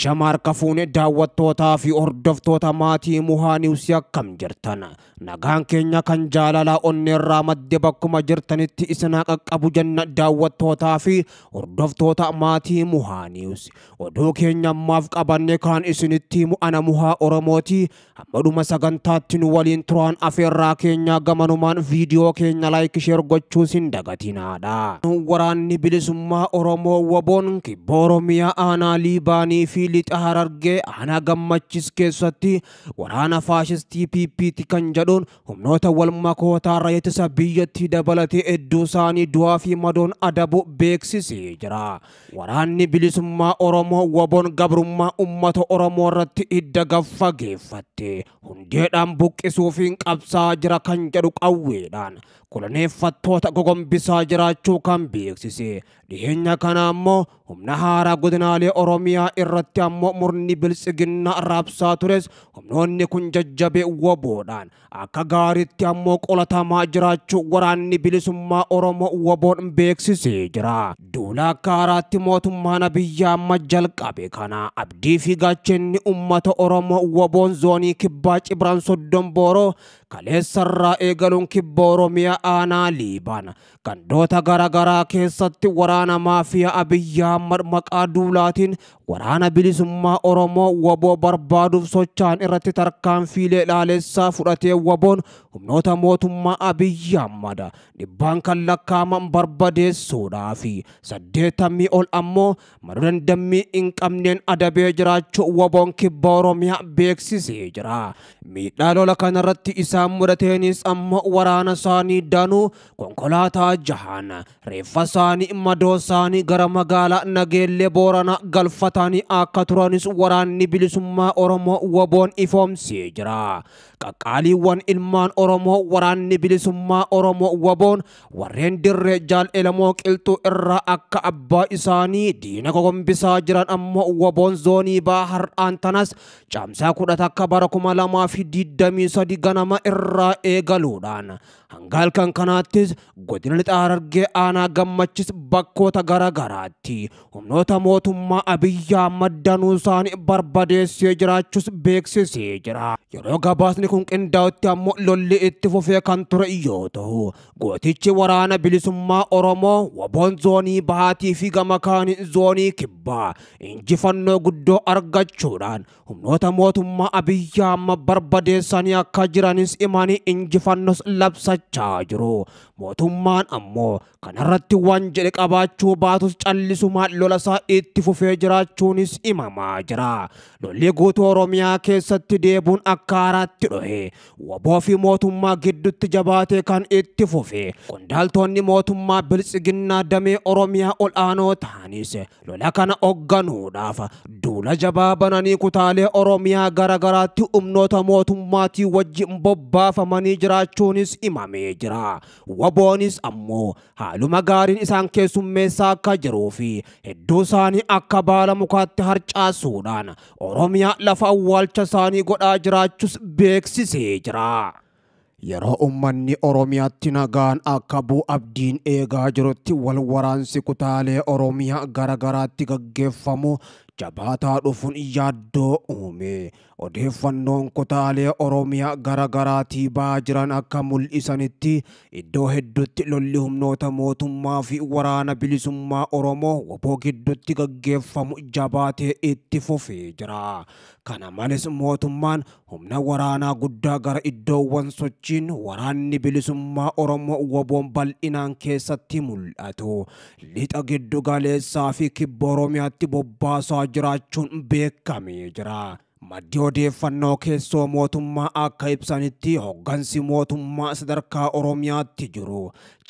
Ashama harka fuune daawwattootaa fi hordoftoota maatii Muhaa Niwus akkam jirtan? Nagaan keenya kan jaalalaa onneerraa madde bakkuma jirtanitti isin haa qaqqabu jenna daawwattootaa fi hordoftoota maatii Muhaa Niwus. Oduu keenya ammaaf qabanne kan isinitti himu ana Muhaa Oromooti. Hamma dhuma sagantaatti nu waliin turaan afeerraa keenya gamanumaan viidiyoo keenya like share gochuus hin dagatinaadha. Waraanni bilisummaa Oromoo WBOn kibba Oromiyaa aanaa Liibaanii fi lixa Harargee aanaa Gammachis keessatti waraana faashistii PPT kan jedhuun humnoota wal makootaa ittisa biyyattii dabalatee hedduu isaanii du'aa fi madoon adabu beeksisee jira. Waraanni bilisummaa Oromoo WBOn gabrummaa uummata Oromoo irratti hidda gaffageeffatte hundeedhaan buqqisuuf hin qabsaa jira kan jedhu qawweedhaan koloneeffattoota gogombisaa jiraachuu kan beeksise. Dhiyeenya kana ammoo humna haaraa godinaalee Oromiyaa irratti ammoo murni biltsiginnaa raabsaa tures humnoonni kun jajjabee WBOdhaan akka gaariitti ammoo qolatamaa jiraachuu waraanni bilisummaa Oromoo WBOn beeksisee jira. Duula akka haaraatti mootummaan Abiyyi Ahmad jalqabe kana abdii fi gaachenni uummata Oromoo WBOn zoonii kibbaa Cibraan Soddon Booroo kaleessarraa eegaluun kibba Oromiyaa aanaa Liibaan gandoota garaagaraa keessatti waraana maafiyaa Abiyyi Ahmad maqaa duulaatiin waraana bilisummaa Oromoo WBO barbaaduuf socho'an irratti tarkaanfiilee laalessaa fudhatee WBOn humnoota mootummaa Abiyyi Ahmad dhibbaan kan lakkaa'aman barbadeessuudhaa fi 80 ol ammoo madoo dandammii hin qabneen adabee jiraachuu WBOn kibba Oromiyaa beeksisee jira. Miidhaa lola kanarratti isaan mudateenis ammoo waraana isaanii danuu konkolaataa jahaan reeffa isaanii madoo isaanii gara magaalaa Nageellee Booranaa galfatanii akka turanis waraanni bilisummaa Oromoo WBOn ifoomsee jira. Qaqqaaliiwwan ilmaan Oromoo waraanni bilisummaa Oromoo WBOn warreen dirree Jaal Elamoo Qilxuu irraa akka abbaa isaanii diina gogombisaa jiran ammoo WBOn zoonii baa har'aan tanas caamsaa 11 bara 2023 ganama irraa eegaluudhaan hanga halkan kanaattis godina lixa Harargee aanaa Gammachis bakkoota garaagaraatti humnoota mootummaa Abiyyi Ahmad danuu isaanii barbadeessee jiraachuus beeksisee jira. Yeroo gabaasni kun qindaa'utti ammoo lolli itti fufee kan ture yoo ta'u gootichi waraana bilisummaa Oromoo WBOn zoonii bahaatii fi gama kaaniin zoonii kibbaa injifannoo guddoo argachuudhaan humnoota mootummaa Abiyyi Ahmad barbadeessanii akka jiranis himanii injifannoos labsachaa jiru. Mootummaan ammoo kanarratti waan jedhe qabaachuu baatus callisumaan lola isaa itti fufee jiraachuunis himamaa jira. Lolli guutuu Oromiyaa keessatti deebuun akka haaraatti dhohe WBO fi mootummaa gidduutti jabaatee kan itti fufe qondaaltonni mootummaa biltsiginnaa damee Oromiyaa ol aanoo ta'anis lola kana hoogganuudhaaf duula jabaa bananii kutaalee Oromiyaa garaagaraatti humnoota mootummaatii wajjin bobbaafamanii jiraachuunis himamee jira. WBOnis ammoo haaluma gaariin isaan keessummeessaa akka jiruu fi hedduu isaanii akka baala mukaatti harcaasuudhaan Oromiyaa lafa awwaalcha isaanii godhaa jiraachuus beeksisee jira. Yeroo uummanni Oromiyaatti nagaan akka bu'u abdiin eegaa jirutti wal waraansi kutaalee Oromiyaa garaagaraatti gaggeeffamu jabaataa dhufuun yaaddoo uume. Odeeffannoon kutaalee Oromiyaa garaagaraatii ba'aa jiran akka mul'isanitti iddoo hedduutti lolli humnoota mootummaa fi waraana bilisummaa Oromoo WBO gidduutti gaggeeffamu jabaatee itti fufee jira. Kana malees mootummaan humna waraanaa guddaa gara iddoowwan sochiin waraanni bilisummaa Oromoo WBOn bal'inaan keessatti mul'atu lixa giddu galeessaa fi kibba Oromiyaatti bobbaasaa jiraachuun beekamee jira. Maddi odeeffannoo keessoo mootummaa akka ibsanitti hoggansi mootummaa sadarkaa Oromiyaatti jiru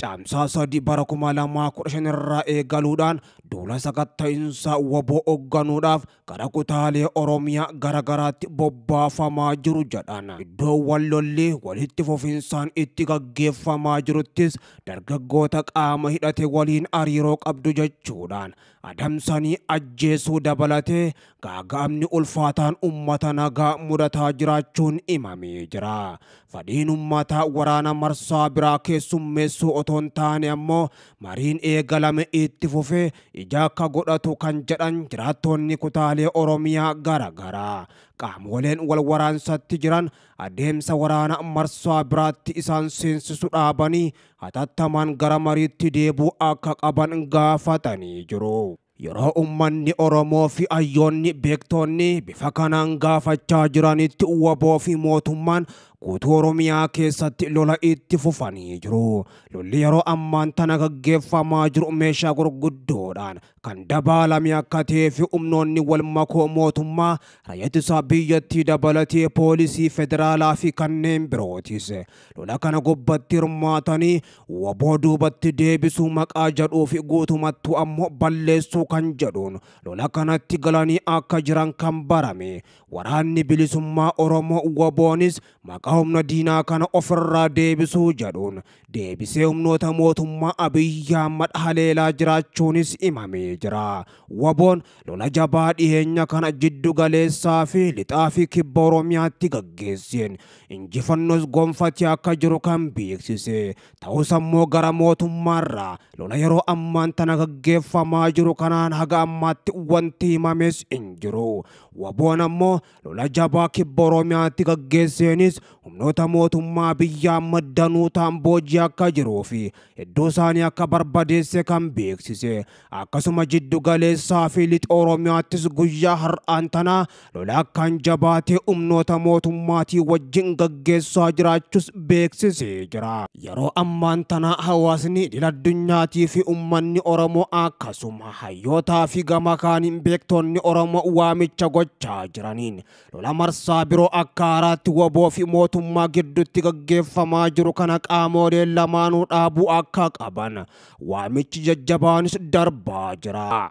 caamsaa 3 bara 2015 irraa eegaluudhaan duula sakatta'iinsa WBO hoogganuudhaaf gara kutaalee Oromiyaa garaagaraatti bobbaafamaa jiru jedhan. Iddoowwan lolli walitti fufinsaan itti gaggeeffamaa jiruttis dargaggoota qaama hidhate waliin hariiroo qabdu jechuudhaan adamsanii ajjeesuu dabalatee gaaga'amni ulfaataan uummata nagaa mudataa jiraachuun himamee jira. Fadhiin uummataa waraana marsaa biraa keessummeessuu otoo hin taane ammoo mariin eegalame itti fufee ija akka godhatu kan jedhan jiraattonni kutaalee Oromiyaa garaagaraa. Qaamoleen wal waraansatti jiran adeemsa waraana marsaa biraatti isaan seensisu dhaabanii hatattamaan gara mariitti deebi'uu akka qaban gaafatanii jiru. Yeroo uummanni Oromoo fi hayyoonni beektonni bifa kanaan gaafachaa jiranitti WBO fi mootummaan guutuu Oromiyaa keessatti lola itti fufanii jiru. Lolli yeroo ammaan tana gaggeeffamaa jiru meeshaa gurguddoodhaan kan dabaalame akka ta'ee fi humnoonni wal makoo mootummaa raayyaa ittisa biyyattii dabalatee poolisii federaalaa fi kanneen birootis. Lola kana gubbatti hirmaatanii WBO duubatti deebisuu maqaa jedhuu fi guutumattuu ammoo balleessuu kan jedhuun lola kanatti galanii akka jiran kan barame. Waraanni bilisummaa Oromoo WBOnis maqaa humna diinaa kana ofirraa deebisuu jedhuun deebisee humnoota mootummaa Abiyyi Ahmad haleelaa jiraachuunis himamee jira. WBOn lola jabaa dhiyeenya kana jiddu galeessaa fi lixaa fi kibba Oromiyaatti gaggeesseen injifannoos gonfatee akka jiru kan beeksise. Ta'us ammoo gara mootummaarraa lola yeroo ammaan tana gaggeeffamaa jiru kanaan haga ammaatti wanti himames hin jiru. WBOn ammoo lola jabaa kibba Oromiyaatti gaggeesseenis humnoota mootummaa Abiyyi Ahmad danuu ta'an boojii akka jiruu fi iddoo isaanii akka barbadeesse kan beeksise. Akkasuma jiddu galeessaa fi lixa Oromiyaattis guyyaa har'aan tana lola akkaan jabaatee humnoota mootummaatii wajjin gaggeessaa jiraachuus beeksisee jira. Yeroo ammaan tana hawaasni idil addunyaatii fi uummanni Oromoo akkasuma hayyootaa fi gama kaaniin beektonni Oromoo waamicha gochaa jiraniin lola marsaa biroo akka haaraatti WBO fi mootummaa gidduutti gaggeeffamaa jiru kana qaamoleen lamaanuu dhaabuu akka qaban waamichi jajjabaanis darbaa jira.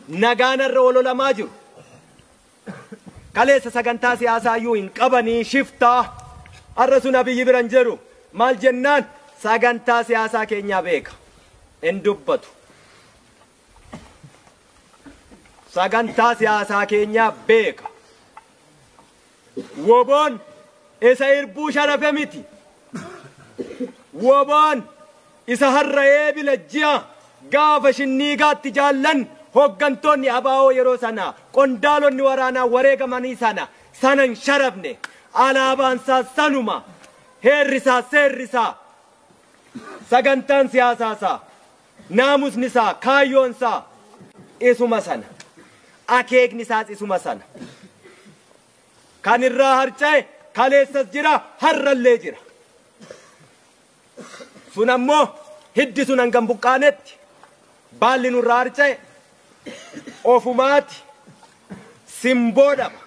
Nagaan irra ololamaa jiru. Kaleessa sagantaa siyaasaa iyyuu hin qabanii shiftaa. Har'a sun Abiyyi bira hin jiru. Maal jennaan sagantaa siyaasaa keenyaa beeka. Hin dubbatu. Sagantaa siyaasaa keenyaa beeka. WBOn isa irbuu sharafe miti. WBOn isa har'a eebila ji'a gaafa shinniigaatti jaallan hoggantoonni ABO yeroo sana qondaalonni waraanaa wareegamanii sana sanan sharafne alaabaan isaa sanuma heerri isaa seerri isaa sagantaan siyaasaa isaa naamusni isaa kaayyoon isaa isuma sana akeekni isaas isuma sana kan irraa harca'e kaleessas jira har'allee jira sun ammoo hiddi sun hangam buqqaanetti baalli nurraa harca'e ofumaati simboo dhaba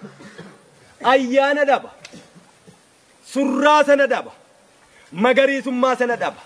ayyaana dhaba surraa sana dhaba magariisummaa sana dhaba.